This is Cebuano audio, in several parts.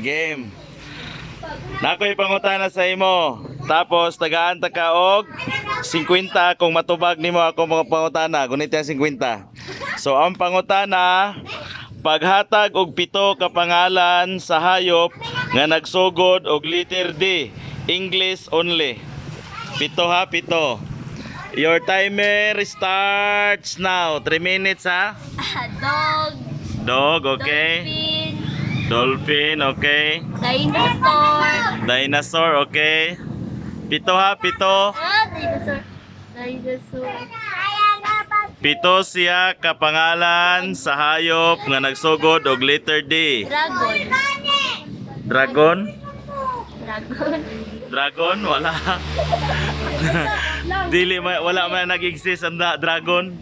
Game. Nakoy pangutana sa imo. Tapos tagaan ta ka og 50 kung matubag nimo ako mga pangutana. Gunit ang 50. So ang pangutana, paghatag og pito ka pangalan sa hayop nga nagsugod og letter D, English only. Pito ha, pito. Your timer starts now. 3 minutes ha. Dog. Dog, okay. Dolphin. Dolphin, okay. Dinosaur. Dinosaur, okay. Pito ha, pito. Ah, dinosaur. Dinosaur. Pito siya kapangalan sa hayop nga nagsugod og letter D. Dragon. Dragon? Dragon. Dragon? Wala. Dili wala man nag-exist ang dragon.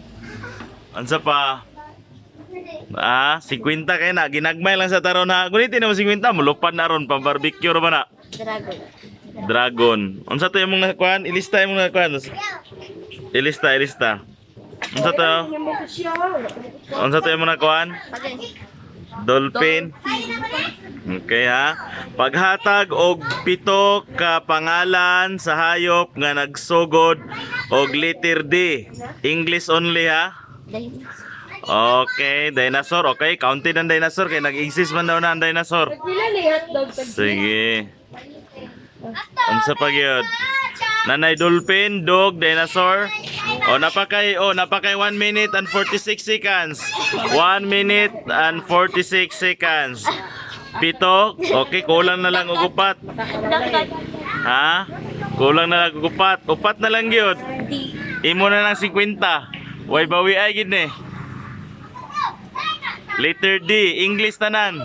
Unsa pa? Ah, 50 kay na ginagmay lang sa taron ha. Gunitin na mo 50, mulupad na ron pang barbecue ra ba na. Dragon. Dragon. Unsa to imong nakuan? Ilista imong nakuan. Ilista, ilista. Unsa to? Unsa to imong nakuan? Okay. Dolphin. Okay ha. Paghatag og pito ka pangalan sa hayop nga nagsugod og letter D. English only ha. Dinosaur. Okay, dinosaur. Okay, counted ang dinosaur kay nag-exist man daw na ang dinosaur. Sige. Unsa pa gyud? Nanay dolphin, dog, dinosaur. Oh, napakay 1 minute and 46 seconds. 1 minute and 46 seconds. Pito. Okay, kulang na lang og upat. Dakat. Ha? Kulang na lang og upat. Upat na lang gyud. D. Imo na lang 50. Way bawi ay gid ni. Letter D, English tanan.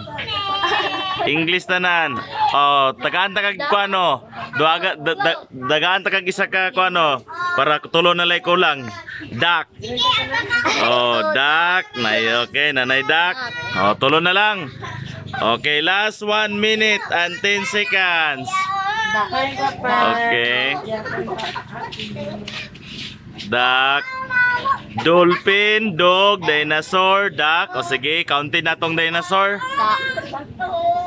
English tanan. Oh, tagaan ta kag kuano. Duaga dagaan ta kag isa ka kuano para tulo na lay kulang. Duck. Oh, duck. Nay, okay, nanay duck. Oh, tulo na lang. Okay, last 1 minute and 10 seconds. Okay. Duck. Dolphin, dog, dinosaur, duck. O sige, counted na tong dinosaur. Da.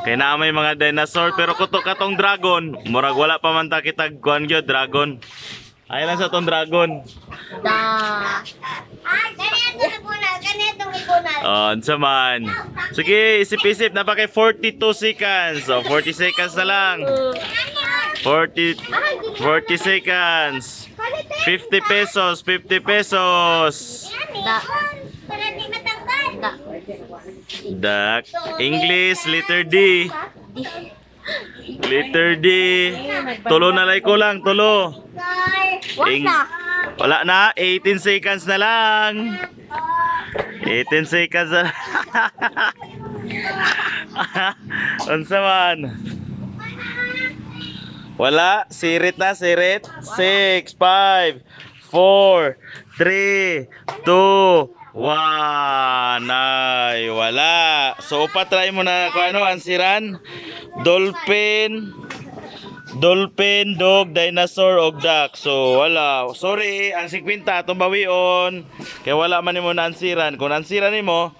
Kaya na may mga dinosaur pero kuto katong dragon. Murag wala pa man ta kitag kuan gyud dragon. Ay lang sa tong dragon. Da. Oh, unsa man. Sige, isip-isip na pa kay 42 seconds. So 40 seconds na lang. 40 40 seconds. 50 pesos, 50 pesos. Da. Da. Duck. English, letter D. D. Letter D. Tulo na lang kulang, tulo. Wala. Wala na, 18 seconds na lang. 18 seconds na lang. Unsa man? Wala, sirit na, sirit. 6, 5, 4, 3, 2, 1. Ay, wala. So, upat try mo na kung ano, ansiran. Dolphin, dolphin, dog, dinosaur, og duck. So, wala. Sorry, ang 50 atong bawion. Kaya wala man nimo naansiran. Kung naansiran nimo,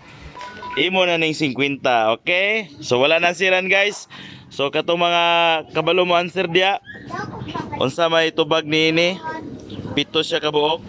imo na ning 50, okay? So, wala naansiran, guys. So, katong mga kabalo mo answer diya. Unsa may tubag niini? Pito siya kabuok.